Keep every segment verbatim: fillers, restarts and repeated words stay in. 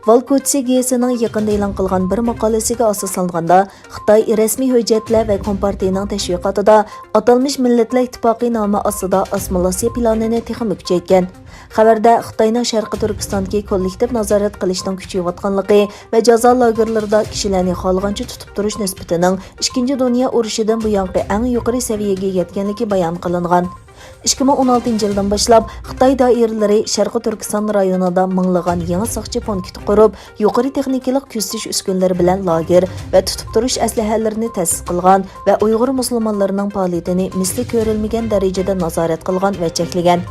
ۋال كوچىسى گېزىتىنىڭ يېقىندا ئېلان قىلغان بىر ماقالىسىگە ئاساسلانغاندا، خىتاي رەسمىي ھۆججەتلەر ۋە كومپارتىيىنىڭ تەشۋىقاتىدا ئاتالمىش مىللەتلەر ئىتتىپاقى نامى ئاستىدا ئاسسىمىلياتسىيە پىلانىنى تېخىمۇ كۈچەيتكەن. خەۋەردە خىتاينىڭ شەرقىي تۈركىستاندىكى كوللېكتىپ نازارەت قىلىشنىڭ كۈچىيىۋاتقانلىقى ۋە جازا لاگېرلىرىدا كىشىلەرنى خالىغانچە تۇتۇپ تۇرۇش نىسبىتىنىڭ ئىككىنچى دۇنيا ئۇرۇشىدىن بۇيانقى ئەڭ يۇقىرى سەۋىيەگە يەتكەنلىكى بايان قىلىنغان. ئىككى مىڭ ئون ئالتىنچى يىلدىن باشلاپ خىتاي دائىرىلىرى شەرقىي تۈركىستان رايونىدا مىڭلىغان يېڭى ساقچى پونكىتى قۇرۇپ، يۇقىرى تېخنىكىلىق كۆزىتىش ئۈسكۈنىلىرى بىلەن لاگېر ۋە تۇتۇپ تۇرۇش ئەسلىھەلىرىنى تەسىس قىلغان ۋە ئۇيغۇر مۇسۇلمانلىرىنىڭ پائالىيىتىنى مىسلى كۆرۈلمىگەن دەرىجىدە نازارەت قىلغان ۋە چەكلىگەن.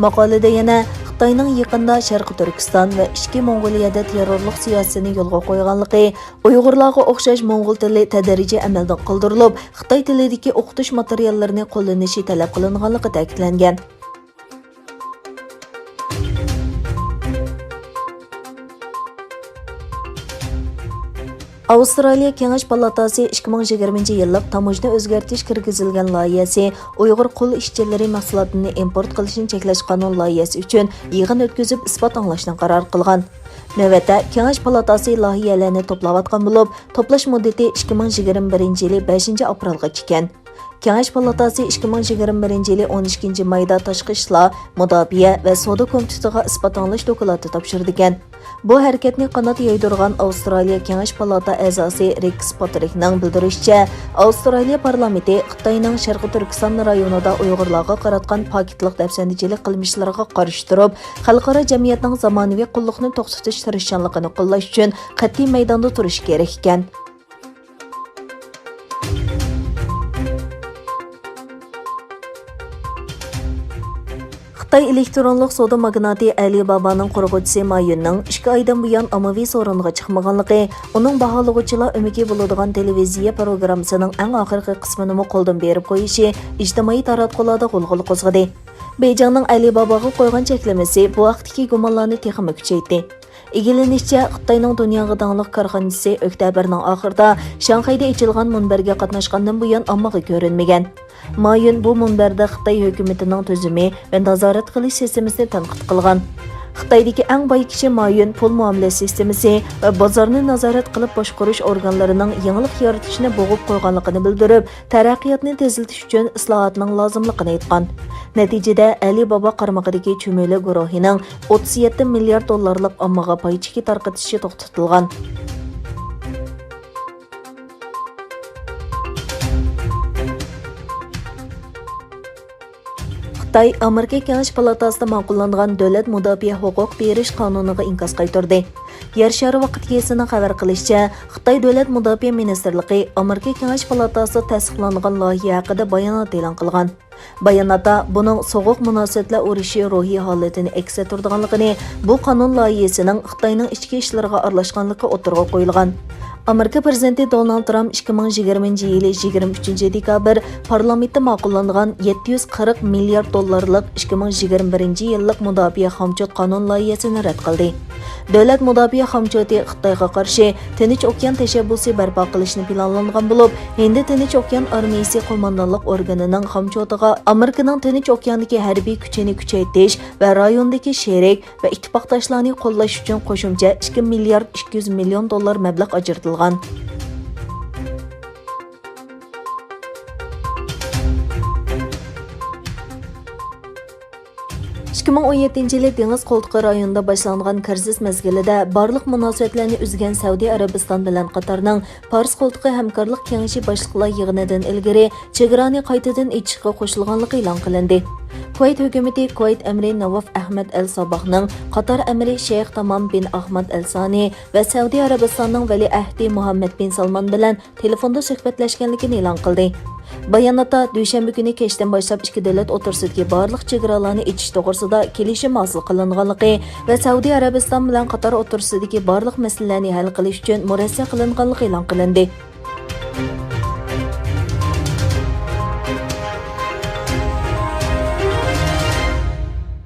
ماقالىدە يەنە خىتاينىڭ يېقىندا شەرقىي تۈركىستان ۋە ئىچكى موڭغۇلىيەدە تېررورلۇق سىياسىتىنى يولغا قويغانلىقى، ئۇيغۇرلارغا ئوخشاش موڭغۇل تىلى تەدرىجىي ئەمەلدىن قالدۇرۇلۇپ، خىتاي تىلىدىكى ئوقۇتۇش ماتېرىياللىرىنى قوللىنىشى تەلەپ قىلىنغانلىقى تەكىتلەنگەن. ئاۋسترالىيە كېڭەش پالاتاسى ئىككى مىڭ يىگىرمىنچى يىللىق تاموژنا ئۆزگەرتىش كىرگۈزۈلگەن لايىھەسى ئۇيغۇر قۇل ئىشچىلىرى مەھسۇلاتىنى ئىمپورت قىلىشنى چەكلەش قانۇن لايىھەسى ئۈچۈن يىغىن ئۆتكۈزۈپ ئىسپات ئاڭلاشنى قارار قىلغان. نۆۋەتتە كېڭەش پالاتاسى لايىھەلەرنى توپلاۋاتقان بولۇپ، توپلاش مۇددىتى ئىككى مىڭ يىگىرمە بىرىنچى يىلى بەشىنچى ئاپرېلغىچە ئىكەن. كېڭەش پالاتاسى ئىككى مىڭ يىگىرمە بىرىنچى يىلى ئون ئىككىنچى مايدا تاشقى ئىشلار، مۇداپىئە ۋە سودا كومىتېتىغا ئىسپات ئاڭلاش دوكلاتى تاپشۇرىدىكەن. بۇ ھەرىكەتنى قانات يايدۇرغان ئاۋسترالىيە كېڭەش پالاتا ئەزاسى رىكس پاترىكنىڭ بىلدۈرۈشىچە، ئاۋسترالىيە پارلامېنتى خىتاينىڭ شەرقىي تۈركىستان رايونىدا ئۇيغۇرلارغا قاراتقان پاكىتلىق دەپسەندىچىلىك قىلمىشلىرىغا قارشى تۇرۇپ، خەلقئارا جەمئىيەتنىڭ زامانىۋى قۇللۇقنى توختىتىش تىرىشچانلىقىنى قوللاش ئۈچۈن قەتئىي مەيداندا تۇرۇشى كېرەك ئىكەن. خىتاي ئېلېكترونلۇق سودا ماگناتى ئەلى بابانىڭ قۇرغۇچىسى ما يۈننىڭ ئىككى ئايدىن بۇيان ئاممىۋى سورۇنغا چىقمىغانلىقى، ئۇنىڭ باھالىغۇچىلار ئۆمىكى بولىدىغان تېلېۋىزىيە پروگراممىسىنىڭ ئەڭ ئاخىرقى قىسمىنىمۇ قولدىن بېرىپ قويۇشى ئىجتىمائىي تاراتقۇلاردا غۇلغۇلا قوزغىدى. بېيجىڭنىڭ ئەلى باباغا قويغان چەكلىمىسى بۇ ھەقتىكى گۇمانلارنى تېخىمۇ كۈچەيتتى. ئىگىلىنىشىچە، خىتاينىڭ دۇنياغا داڭلىق كارخانىچىسى ئۆكتەبىرنىڭ ئاخىرىدا شاڭخەيدە ئېچىلغان مۇنبەرگە قاتناشقاندىن بۇيان ئاممىغا كۆرۈنمىگەن. ما يۈن بۇ مۇنبەردە خىتاي ھۆكۈمىتىنىڭ تۈزۈمى ۋە نازارەت قىلىش سىستېمىسىنى تەنقىد قىلغان. خىتايدىكى ئەڭ باي كىشى ما يۈن پۇل مۇئامىلە سىستېمىسى ۋە بازارنى نازارەت قىلىپ باشقۇرۇش ئورگانلىرىنىڭ يېڭىلىق يارىتىشنى بوغۇپ قويغانلىقىنى بىلدۈرۈپ، تەرەققىياتنى تېزلىتىش ئۈچۈن ئىسلاھاتنىڭ لازىملىقىنى ئېيتقان. نەتىجىدە، ئەلى بابا قارمىقىدىكى چۈمۈلە گۇرۇھىنىڭ ئوتتۇز يەتتە مىليارد دوللارلىق ئاممىغا پاي چېكى تارقىتىشى توختىتىلغان. خىتاي ئامېرىكا كېڭەش پالاتاسىدا ماقۇللانغان دۆلەت مۇداپىئە ھوقۇق بېرىش قانۇنىغا ئىنكاس قايتۇردى. يەر شارى ۋاقىت گېزىتىنىڭ خەۋەر قىلىشىچە، خىتاي دۆلەت مۇداپىئە مىنىستىرلىقى ئامېرىكا كېڭەش پالاتاسىدا تەستىقلانغان لايىھە ھەققىدە بايانات ئېلان قىلغان. باياناتتا بۇنىڭ سوغۇق مۇناسىۋەتلەر ئۇرۇشى روھىي ھالىتىنى ئەكس ئەتتۈرىدىغانلىقىنى، بۇ قانۇن لايىھىسىنىڭ خىتاينىڭ ئىچكى ئىشلىرىغا ئارىلاشقانلىقى ئوتتۇرىغا قويۇلغان. ئامېرىكا پىرېزىدېنتى دونالد ترامپ ئىككى مىڭ يىگىرمىنچى يىلى يىگىرمە ئۈچىنچى دېكابىر پارلامېنتتا ماقۇللانغان يەتتە يۈز قىرىق مىليارد دوللارلىق ئىككى مىڭ يىگىرمە بىرىنچى يىللىق مۇداپىئە خامچوت قانۇن لايىھەسىنى رەت قىلدى. دۆلەت مۇداپىئە خامچوتى خىتايغا قارشى تىنچ ئوكيان تەشەببۇسى بەرپا قىلىشنى پىلانلانغان بولۇپ، ھىندى تىنچ ئوكيان ئارمىيىسى قوماندانلىق ئورگىنىنىڭ خامچوتىغا ئامېرىكىنىڭ تىنچ ئوكياندىكى ھەربىي كۈچىنى كۈچەيتىش ۋە رايوندىكى شېرىك ۋە ئىتتىپاقداشلارنى قوللاش ئۈچۈن قوشۇمچە ئىككى مىليارد ئىككى يۈز مىليون دوللار مەبلەغ ئاجرىتىلغان. ئىككى مىڭ ئون يەتتىنچى يىلى دېڭىز قولتۇقى رايونىدا باشلانغان كىرىزىس مەزگىلىدە بارلىق مۇناسىۋەتلەرنى ئۈزگەن سەئۇدى ئەرەبىستان بىلەن قاتارنىڭ پارس قولتۇقى ھەمكارلىق كېڭىشى باشلىقلار يىغىنىدىن ئىلگىرى چېگرانى قايتىدىن ئېچىشقا قوشۇلغانلىقى ئېلان قىلىندى. كۇۋەيت ھۆكۈمىتى كۇۋەيت ئەمىرى ناۋاف ئەھمەد ئەل ساباھنىڭ قاتار ئەمىرى شەيخ تامام بىن ئاھماد ئەل سانى ۋە سەئۇدى ئەرەبىستاننىڭ ۋەلىئەھدى مۇھەممەد بىن سالمان بىلەن تېلېفوندا سۆھبەتلەشكەنلىكىنى ئېلان قىلدى. باياناتتا دۈشەنبە كۈنى كەچتىن باشلاپ ئىككى دۆلەت ئوتتۇرىسىدىكى بارلىق چېگرالارنى ئېچىش توغرىسىدا كېلىشىم ھاسىل قىلىنغانلىقى ۋە سەئۇدى ئەرەبىستان بىلەن قاتار ئوتتۇرىسىدىكى بارلىق مەسىلىلەرنى ھەل قىلىش ئۈچۈن مۇرەسسە قىلىنغانلىقى ئېلان قىلىندى.